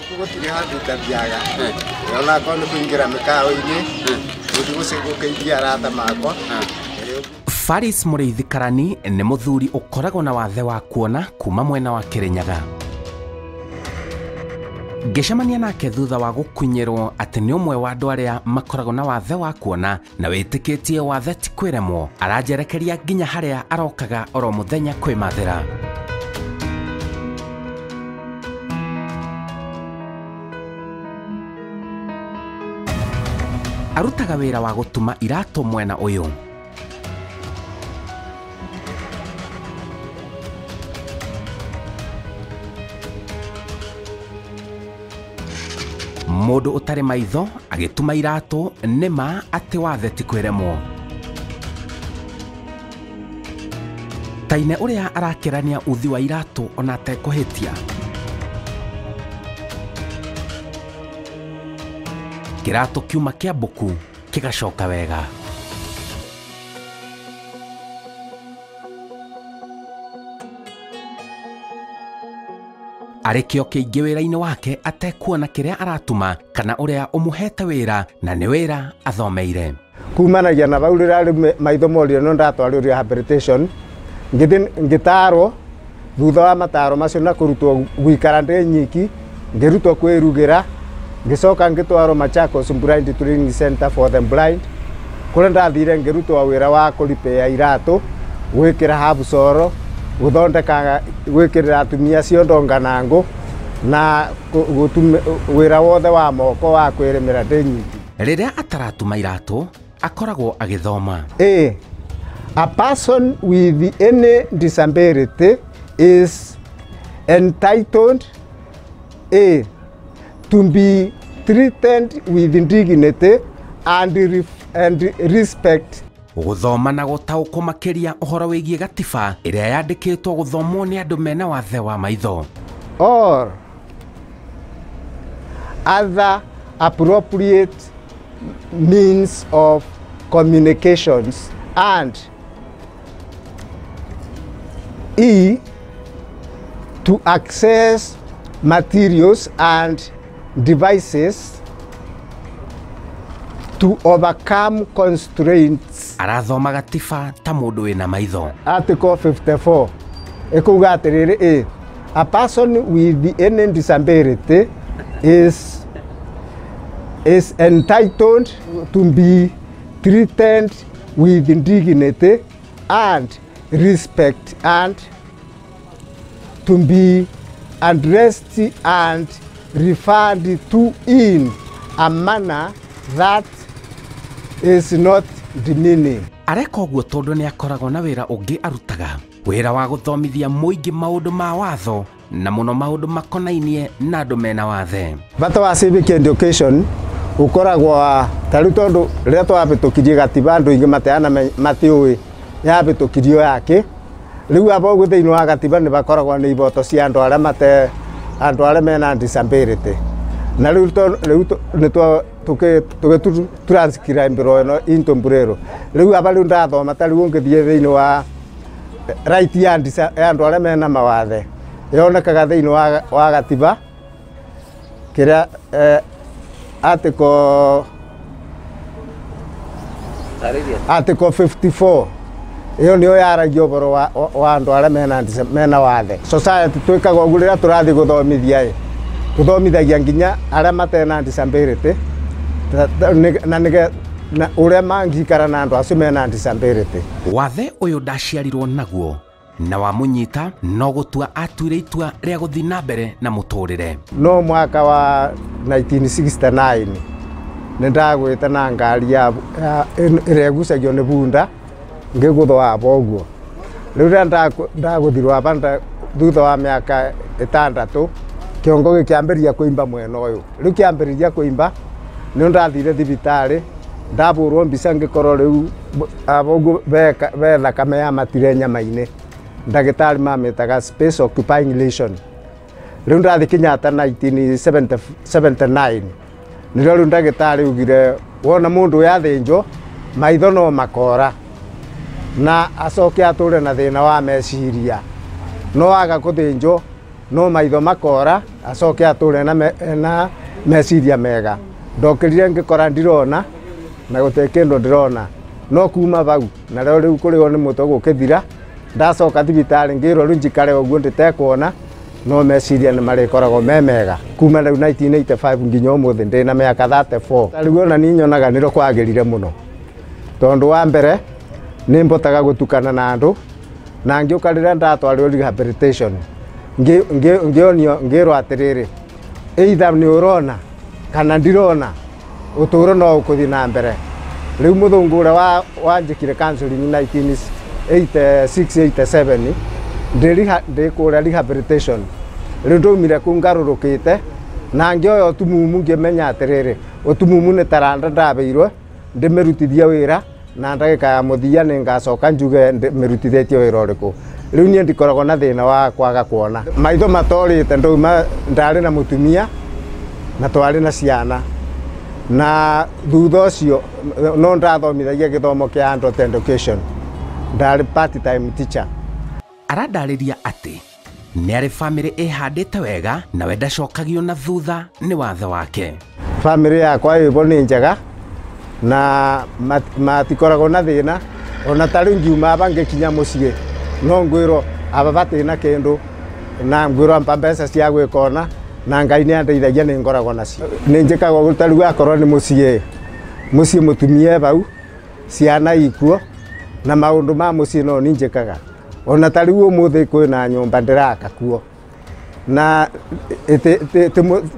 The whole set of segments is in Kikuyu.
Gũtirĩ handũ ndathiaga, ona akorwo nĩ kũingĩra mĩkawa-inĩ, gũthiĩ gũkeithia arata makwa. Faris Mũrĩithi Karani nĩ mũthuri ũkoragwo na wathe wa kuona kuma mwena wa Kĩrĩnyaga. Ngĩcemania nake thutha wa gũkunyĩrwo atĩ nĩ ũmwe wa andũ arĩa makoragwo na wathe wa kuona na wĩtĩkĩtie wathe ti kwĩremwo, aranjerekeria nginya harĩa arokaga oro mũthenya kwĩmathĩra. Arutaga wĩra wa gũtuma iratũ mwena ũyũ. Mũndũ ũtarĩ maitho agĩtuma iratũ nĩ ma atĩ wathe ti kwĩremwo. Taine ũrĩa arakĩrania uthi wa iratũ ona atekũhĩtia. Kĩratũ kiuma kĩa mbuku kĩgacoka wega. Arĩ kĩo kĩingĩ wĩra-inĩ wake atekuona kĩrĩa aratuma kana ũrĩa ũmũhete wĩra, na nĩ wĩra athomeire. Kumanagia na bau rĩrĩa rĩu maitho morire no ndatwarirwo rehabilitation, ngĩtarwo thutha wa mataro macio na kũrutwo gũikara ndĩ nyiki, ngĩrutwo kwĩrugĩra, ngĩcoka ngĩtwarwo Machakos Blind Training Center for the Blind, kũrĩa ndathire ngĩrutwo wĩra wa kũripĩa iratũ, gwĩkĩra habusoro, gũthondeka, gwĩkĩrĩra atumia ciondo nganangũ, na wĩra wothe wa moko wa kwĩrĩmĩra ndĩ nyiki. Rĩrĩa ataratuma iratũ akoragwo agĩthoma. A, a person with any disability is entitled A, to be treated with dignity and respect. Gũthoma na gũtaũkwo makĩria ũhoro wĩgiĩ gatiba ĩrĩa yandĩkĩtwo gũthomwo nĩ andũ mena wathe wa maitho. Or other appropriate means of communications, and E, to access materials and devices to overcome constraints. Arathoma gatiba ta mũndũ wĩna maitho. Article 54 ĩkuga atĩrĩrĩ, a person with any disability is entitled to be treated with dignity and respect and to be addressed and referred to in a manner that is not demeaning. Areka ũguo tondũ nĩ akoragwo na wĩra ũngĩ arutaga, wĩra wa gũthomithia mũingĩ maũndũ ma watho na mũno maũndũ makonainie na andũ mena wathe. Bata wa civic education ũkoragwo ta rĩu tondũ rĩrĩa twahĩtũkirie gatiba andũ aingĩ mateana matiũĩ yahĩtũkirio yake. Rĩu aba ũguo thĩinĩ wa gatiba nĩ bakoragwo nĩ iboto cia andũ arĩa mate andũ arĩa mena disability. Na rĩu nĩ tũgĩ transcribe ĩno into Braille. Rĩu aba rĩu ndathoma ta rĩu ũngĩthiĩ thĩinĩ wa right ya andũ arĩa mena mawathe yonekaga thĩinĩ wa gatiba kĩrĩa article 54 ĩyo nĩyo yaragia ũhoro wa andũ arĩa mena wathe. Society twĩkaga ũguo rĩrĩa tũrathiĩ gũthomithia ĩ, tũthomithagia nginya arĩa matena disability na ũrĩa mangĩikara na andũ acio mena disability. Wathe ũyũ ndaciarirwo naguo na wamũnyita no gũtua atuire itua rĩa gũthiĩ na mbere na mũtũrĩre. No mwaka wa 1969 nĩ ndagwĩte na ngari ĩrĩa ĩgucagio nĩ bunda ngĩgũthwo aba ũguo. Rĩu rĩrĩa ndagũthirwo aba thutha wa mĩaka 6 kĩongo gĩkĩambĩrĩria kũimba mwena ũyũ. Rĩu kĩambĩrĩria kũimba nĩ ndathire thibitarĩ ndabũrwo mbica ngĩkorwo rĩu aba ũguo be thakame yamatire nyama-inĩ. Ndagĩtarĩ mamĩtaga space occupying lesion. Rĩu ndathiĩ Kenyatta 1979 nĩrĩo rĩu ndagĩtarĩ augire wona mũndũ ũyũ athĩnjwo maitho no makora na acoke atũre na thĩna wa meciria, no aga kũthĩnjwo No maitho makora acoke atũre na meciria mega. Ndokĩrire ngĩkora ndirona na gũtirĩ kĩndũ ndĩrona no kuma bau na rĩo rĩu kũrĩo nĩ mũtwe gũkĩthira. Ndacoka thibitarĩ ngĩrwo rĩu njikare ũguo ndĩtekuona no meciria nĩ marĩkoragwo me mega. Kuma rĩu 1985 nginya ũmũthĩ ndĩna mĩaka 34. Rĩu ona niĩ nyonaga nĩrĩo kwagĩrire mũno tondũ wa mbere nĩ mbotaga gũtukana na andũ na ngĩũka rĩrĩa ndatwarirwo rehabilitation ngĩonio ngĩrwo atĩrĩrĩ either nĩ ũrona kana ndirona ũtũũro no ũkũthiĩ na mbere. Rĩu mũthũngũ ũrĩa wanjĩkire counseling 1986 87 ndĩ kũrĩa rehabilitation. Rĩu ndaumire kũu ngarũrũkĩte na ngĩoya ũtumumu ngĩmenya atĩrĩrĩ ũtumumu nĩ taranda ndabeirwe ndĩmĩrutithie wĩra na ndagĩka ya mũthia nĩ ngacoka njuge mĩrutithĩtie wĩra ũrĩkũ. Rĩu niĩ ndikoragwo na thĩna wa kwaga kuona. Maitho matorĩte ndauma ndarĩ na mũtumia na twarĩ na ciana na thutha ũcio no ndathomithagia gĩthomo kĩa adult education, ndarĩ part time teacher. Arandarĩria atĩ nĩ arĩ bamĩrĩ ĩhandĩte wega nawe ndacokagio na thutha nĩ wathe wake. Bamĩrĩ yakwa ĩbo nĩ njega na matikoragwo na thĩna ona ta rĩu ngiuma aba ngĩkinya mũciĩ no ngwĩrwo aba batĩ na kĩndũ na ngwĩrwo mpa mbeca cia gwĩkona na Ngai nĩ andeithagia nĩ ngoragwo nacio. Nĩ njĩkaga ũguo ta rĩu akorwo nĩ mũciĩ mũciĩ mũtumia bau ciana ikuo na maũndũ ma mũciĩ no niĩ njĩkaga. Ona ta rĩu ũmũthĩ kwĩna nyũmba ndĩraka kuo na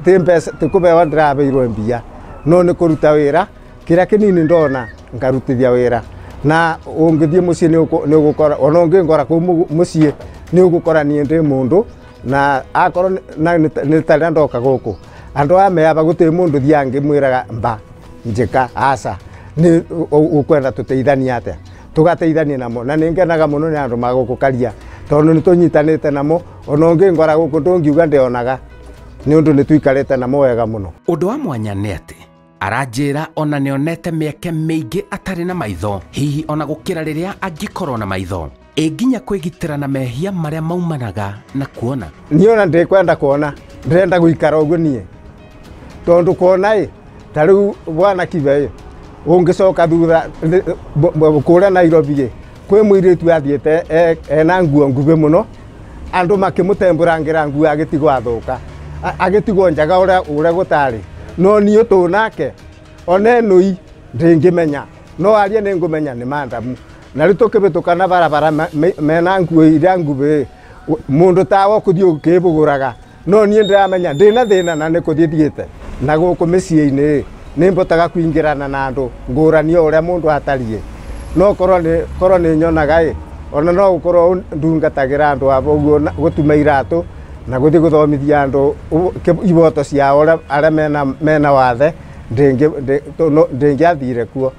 ti mbeca ti kũbewa ndĩrabeirwo mbia no nĩ kũruta wĩra kĩrĩa kĩnini ndona ngarutithia wĩra na ũngĩthiĩ mũciĩ nĩ ũgũkora ona ũngĩngora kũu mũciĩ nĩ ũgũkora niĩ ndĩ mũndũ na akorwo nĩ ta rĩrĩa ndoka gũkũ andũ aya me aba gũtirĩ mũndũ thiaga ngĩmwĩraga mba njĩka aca nĩ ũkwenda tũteithanie atĩa tũgateithania namo na nĩ ngenaga mũno nĩ andũ ma gũkũ Karia tondũ nĩ tũnyitanĩte namo ona ũngĩngora gũkũ ndũngiuga ndĩonaga nĩ ũndũ nĩ tũikarĩte namo wega mũno. Ũndũ wa mwanya nĩ atĩ aranjĩra ona nĩonete mĩeke mĩingĩ atarĩ na maitho hihi ona gũkĩra rĩrĩa angĩkorwo na maitho ĩ nginya kwĩgitĩra na mehia marĩa maumanaga na kuona. Niĩ ona ndĩkwenda kuona ndĩrenda gũikara ũguo niĩ tondũ kuona ĩ ta rĩu bwana Kibe ĩ ũngĩcoka thutha kũrĩa Nairobi ĩ kwĩ mũirĩtu athiĩte ena nguo nguhĩ mũno andũ makĩmũtembũrangĩra nguo agĩtigwo athũka agĩtigwo njaga ũrĩa gũtarĩ no niĩ tũnake ona ĩnũi ndĩngĩmenya no arie nĩ ngũmenya nĩ mandamu. Na rĩu tũkĩhĩtũka na barabara mena nguo iria nguhĩ mũndũ tawe ũkũthiĩ ũkĩbũgũraga no niĩ ndĩramenya ndĩna thĩna na nĩ kũthiĩ thiĩte. Na gũkũ mĩciĩ-inĩ nĩ mbotaga kũingĩrana na andũ ngũrani o ũrĩa mũndũ atariĩ no korwo nĩ nyonaga ĩ ona no gũkorwo ndungatagĩra andũ abo ũguo gũtuma iratũ na gũthiĩ gũthomithia andũ iboto ciao arĩa mena wathe ndĩngĩathire kuo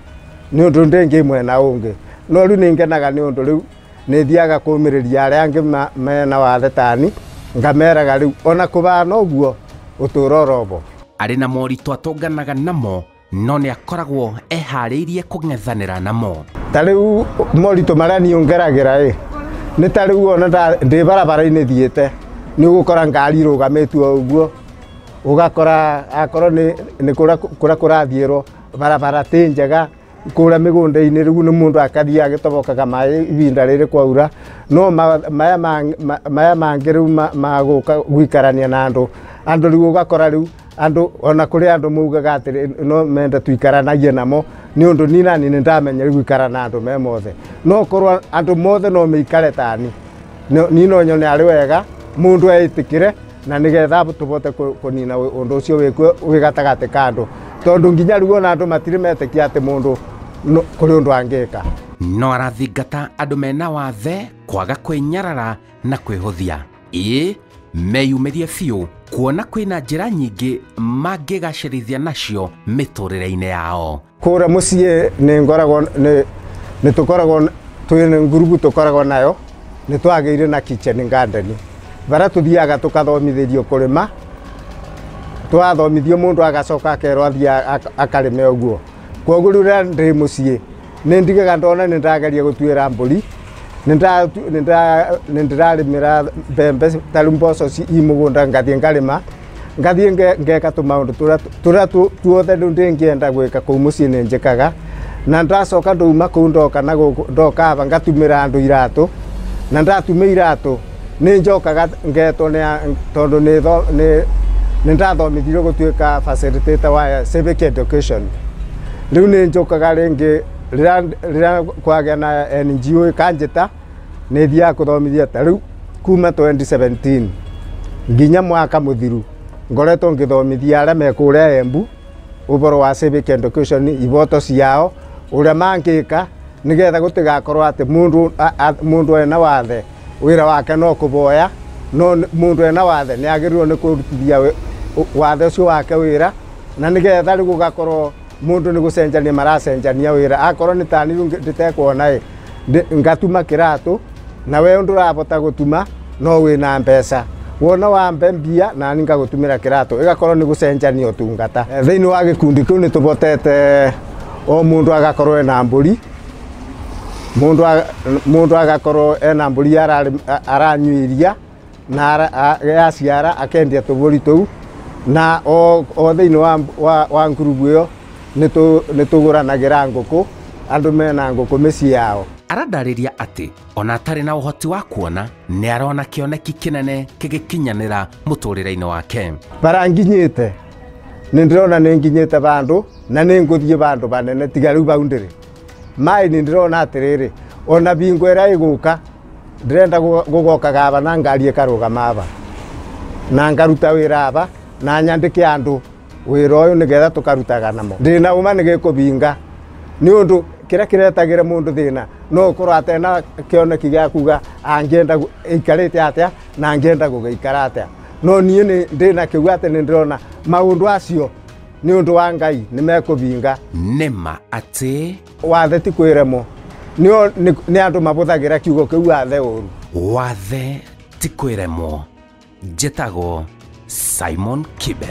nĩ ũndũ ndĩngĩ mwena ũngĩ. No rĩu nĩ ngenaga nĩ ũndũ rĩu nĩ thiaga kũmĩrĩria arĩa angĩ mena wathe tani ngameraga rĩu ona kũbana ũguo ũtũũro orobo. Arĩ na moritũ atũnganaga namo no nĩ akoragwo eharĩirie kũng'ethanĩra namo. Ta rĩu moritũ marĩa niĩ ngeragĩra ĩ nĩ ta rĩu ona ndĩ barabara-inĩ thiĩte nĩ ũgũkora ngari ĩrũgamĩtio ũguo ũgakora akorwo nĩ kũrĩa kũrathiĩrwo barabara ti njega kũrĩa mĩgũnda-inĩ rĩu nĩ mũndũ akathiĩ agĩtobokaga maĩ ihinda rĩrĩ kwaura no maya mangĩ rĩu ma gũka gũikarania na andũ andũ rĩu ũgakora rĩu andũ ona kũrĩ andũ maugaga atĩrĩ no mende tũikaranagie namo nĩ ũndũ niĩ nani nĩ ndamenya rĩu gũikara na andũ me mothe no korwo andũ mothe no meikare tani niĩ no nyone arĩ wega mũndũ etĩkĩre na nĩgetha tũbote kũnina ũndũ ũcio wĩkuo wĩ gatagatĩ ka andũ tondũ nginya rĩu ona andũ matirĩ metĩkia atĩ mũndũ kũrĩ ũndũ angĩka. No arathingata andũ mena wathe kwaga kwĩnyarara na kwĩhũthia ĩĩ meyumĩrie biũ kuona kwĩna njĩra nyingĩ mangĩgacĩrithia nacio mĩtũrĩre-inĩ yao. Kũrĩa mũciĩ nĩ ngoragwo nĩ tũkoragwo twĩ ngurubu tũkoragwo nayo nĩ twagĩire na kitchen garden bara tũthiaga tũkathomithĩrio kũrĩma twathomithio mũndũ agacoka akerwo athiĩ akarĩme ũguo. Kwoguo rĩrĩa ndĩ mũciĩ nĩ ndigaga ndona nĩ ndageria gũtuĩra mbũri Nĩ ndĩrarĩmĩra mbembe ta rĩu mboco i mũgũnda ngathiĩ ngarĩma ngathiĩ ngeka tũmaũndũ tũrĩa tuothe rĩu ndĩngĩenda gwĩka kũu mũciĩ nĩ njĩkaga. Na ndacoka ndauma kũu ndoka na gũkũ ndoka aba ngatumĩra andũ iratũ na ndatumĩ iratũ nĩ njokaga ngetwo tondũ nĩ ndathomithirio gũtuĩka facilitator wa civic education. Rĩu nĩ njũkaga rĩngĩ rĩrĩa kwagĩa na NGO ĩkanjĩta nĩ thiaga kũthomithia ta rĩu kuma 2017 nginya mwaka mũthiru ngoretwo ngĩthomithia arĩa me kũrĩa Embu ũhoro wa civic education iboto ciao ũrĩa mangĩka nĩgetha gũtigakorwo atĩ mũndũ ena wathe wĩra wake no kũboya no mũndũ ena wathe nĩ agĩrĩirwo nĩ kũrutithia wathe ũcio wake wĩra na nĩgetha rĩu gũgakorwo mũndũ nĩ gũcenjania maracenjania wĩra akorwo nĩ tani rĩu ndĩtekuona ĩ ngatuma kĩratũ na we ndũrabota gũtuma no wĩna mbeca wona wambe mbia nani ngagũtumĩra kĩratũ ĩgakorwo nĩ gũcenjania ũtungata. Thĩinĩ wa gĩkundi kĩu nĩ tũbotete o mũndũ agakorwo ena mbũri mũndũ agakorwo ena mbũri aranyua iria na yaciara akendia tũbũri tũu na o thĩinĩ wa ngurubu ĩyo nĩ tũgũranagĩra ngũkũ andũ mena ngũkũ mĩciĩ yao. Arandarĩria atĩ ona atarĩ na ũhoti wa kuona nĩ arona kĩoneki kĩnene kĩgĩkinyanĩra mũtũrĩre-inĩ wake. Bara nginyĩte nĩ ndĩrona nĩ nginyĩte bandũ na nĩ ngũthiĩ bandũ banene tiga rĩu bau ndĩrĩ maĩ nĩ ndĩrona atĩrĩrĩ ona bingo ĩrĩa ĩgũka ndĩrenda gũgokaga aba na ngari ĩkarũgama aba na ngaruta wĩra aba na nyandĩke andũ wĩra ũyũ nĩgetha tũkarutaga namo. Ndĩna ũma nĩ gĩkũbinga nĩ ũndũ kĩrĩa kĩretagĩra mũndũ thĩna no ũkorwo atena kĩoneki gĩa kuga angĩenda ĩikarĩte atĩa na angĩenda gũgĩikara atĩa no niĩ nĩ ndĩna kĩu atĩ nĩ ndĩrona maũndũ acio nĩ ũndũ wa Ngai nĩ mekũbinga. Nĩma atĩ wathe ti kwĩremwo nĩ andũ mabũthagĩra kiugo kĩu wathe ũru. Wathe ti kwĩremwo. Njĩtagwo Simon Kibe.